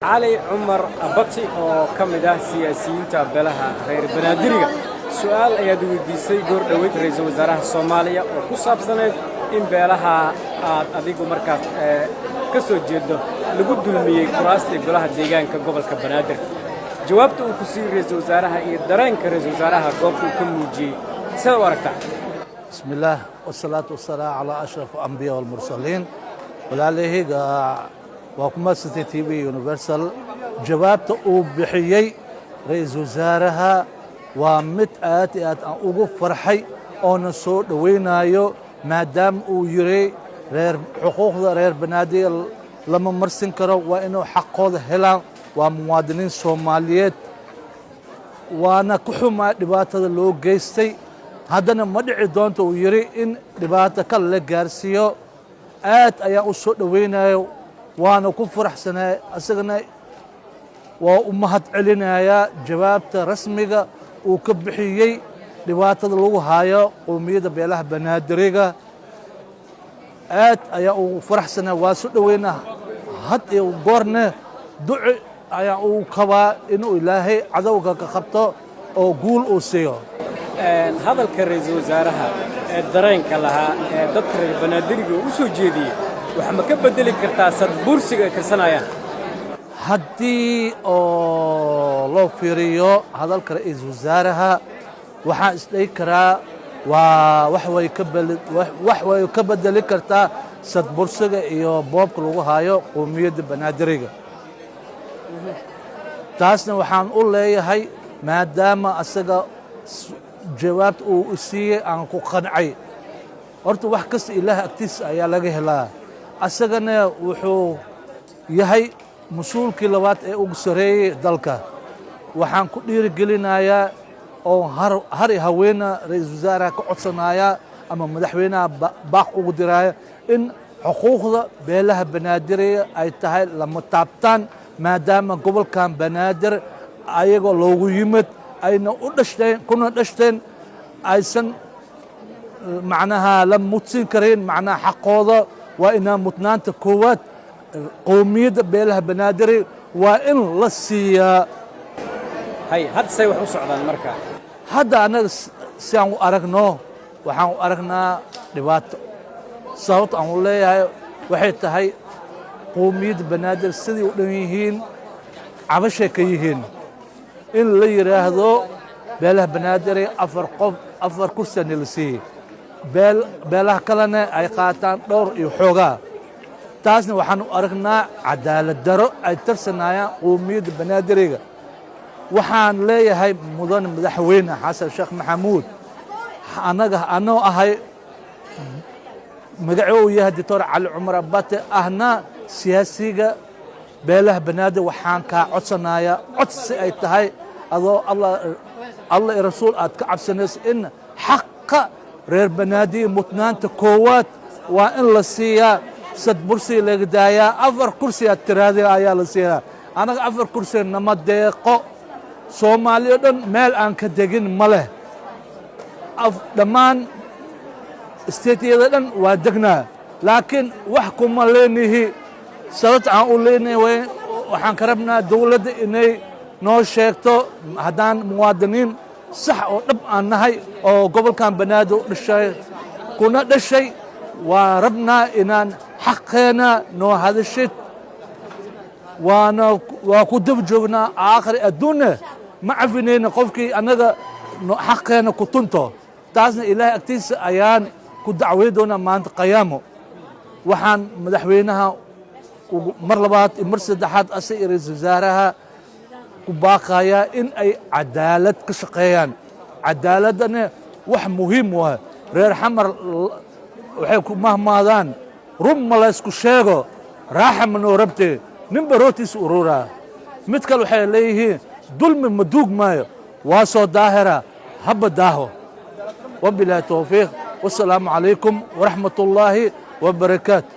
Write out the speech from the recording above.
Cali Cumar Abati oo ka mid ah siyaasiyiinta beelaha reer Banaadiriga, su'aal ayaad weydiisay goor dhoweyd ra'iisul wasaaraha Soomaaliya oo ku saabsanayd in beelaha aad adigu markaas ka soo jeedo lagu dulmiyey kuraastii golaha deegaanka gobolka Banaadir. Jawaabta uu ku siiyey ra'iisul wasaaraha iyo dareenka ra'iisul wasaaraha goobta uu ka muujiyey, sida u aragtaa? بسم الله والصلاة والسلام على أشرف الأنبياء والمرسلين. Walaalahayga, waa ku mahadsantay TV Universal. Jawaabta uu bixiyey ra-iisul wasaaraha waa mid aad iyo aad aan ugu farxay oona soo dhowaynayo, maadaama uu yiri reer xuquuqda reer Banaadir lama marsin karo, waa inuu xaqooda helaan. Waa muwaadiniin Soomaaliyeed, waana ku xumaa dhibaatada loo geystay. Haddana ma dhici doonto, uu yidhi, in dhibaato kale la gaarsiiyo. Aad ayaan u soo dhowaynayo, waana ku faraxsanay. Isagana waa u mahad celinayaa jawaabta rasmiga uu ka bixiyey dhibaatada lagu haayo qowmiyadda beelaha Banaadiriga. Aad ayaa ugu faraxsanaa, waa soo dhoweynaa. Had iyo goorne duci ayaa uu kabaa inuu Ilaahay cadowga ka qabto oo guul uu siiyo. Hadalka ra'iisul wasaaraha ee dareenka lahaa ee dadka reer Banaadiriga uu u soo jeediyey, wax ma ka beddeli kartaa sadbursiga ay tirsanayaan? Haddii oo loo fiiriyo hadalka ra'iisul wasaaraha, waxaan isdhihi karaa waa wax way ka bedeli kartaa sadbursiga iyo boobka lagu hayo qowmiyadda Banaadiriga. Taasna waxaan u leeyahay maadaama asaga jawaabta uu siiyey aan ku qancay. Horta wax kasta Ilaah agtiisa ayaa laga helaa. Asagana wuxuu yahay mas-uulkii labaad ee ugu sarreeyey dalka. Waxaan ku dhiirigelinayaa oo har iyo haweena ra-iisul wasaaraha ka codsanaya ama madaxweynaha baaq ugu diraya in xuquuqda beelaha Banaadiriga ay tahay lama taabtaan, maadaama gobolkan Banaadir ayagoo loogu yimid, ayna u dhashteen kuna dhashteen, aysan macnaha la mudsin karin. Macnaha xaqooda waa inaa mudnaanta koowaad qowmiyadda beelaha Banaadiri waa in la siiyaa. Hay, hadda say wax u socdaan marka? Hadda annaga si aan u aragno, waxaan u aragnaa dhibaato. Sababta aan u leeyahay waxay tahay qowmiyadda Banaadir sidai u dhan yihiin cabashay ka yihiin in la yidhaahdo beelaha Banaadiri afar qof, afar kursina la siiyey, beelaha kalena ay qaataan dhowr iyo xoogaa. Taasna waxaan u aragnaa cadaalad daro ay tarsanayaan qowmiyadda Banaadiriga. Waxaan leeyahay, mudane madaxweyne Xasan Sheekh Maxamuud, annaga anoo ahay magacoo uu yahay Doctor Cali Cumar Abate, ahna siyaasiga beelaha Banaadir, waxaan kaa codsanayaa codsi ay tahay, adoo Allah, Allah iyo rasuul aad ka cabsanayso, in xaqa reer Banaadir mudnaanta koowaad waa in la siiyaa, sad bursi laga daayaa. Afar kursi aad tiraahday ayaa la siiyaa, annaga afar kursi nama deeqo. Soomaali o dhan meel aan ka degin ma leh. Dhammaan stateyada dhan waa degnaa, laakiin wax kuma leenihi. Sababta aan u leenahay, waxaan ka rabnaa dowladda inay noo sheegto haddaan muwaadiniin sax oo dhab aan nahay oo gobolkan Banaadir u dhashay kuna dhashay. Waan rabnaa inaan xaqeena noo hadashid, waana waa ku daba joognaa. Aakhir adduunna ma cafinayna qofkii annaga xaqeena ku tunto. Taasna Ilaahay agtiisa ayaan ku dacway doonaa maanta qiyaamo. Waxaan madaxweynaha mar labaad iyo mar saddexaad ase iyo ra-iisul wasaaraha ku baaqayaa in ay cadaalad ka shaqeeyaan. Cadaaladdana wax muhiim waay. Reer Xamar waxay ku mahmaadaan: "Run ma laysku sheego, raaxa ma noo rabtee, ninba rootiisa ururaa." Mid kale waxay leeyihiin: "Dulmi ma duug maayo, waa soo daahira, habba daaho." Wabilaahi towfiiq, wasalaamu calaykum waraxmat ullaahi wabarakaatu.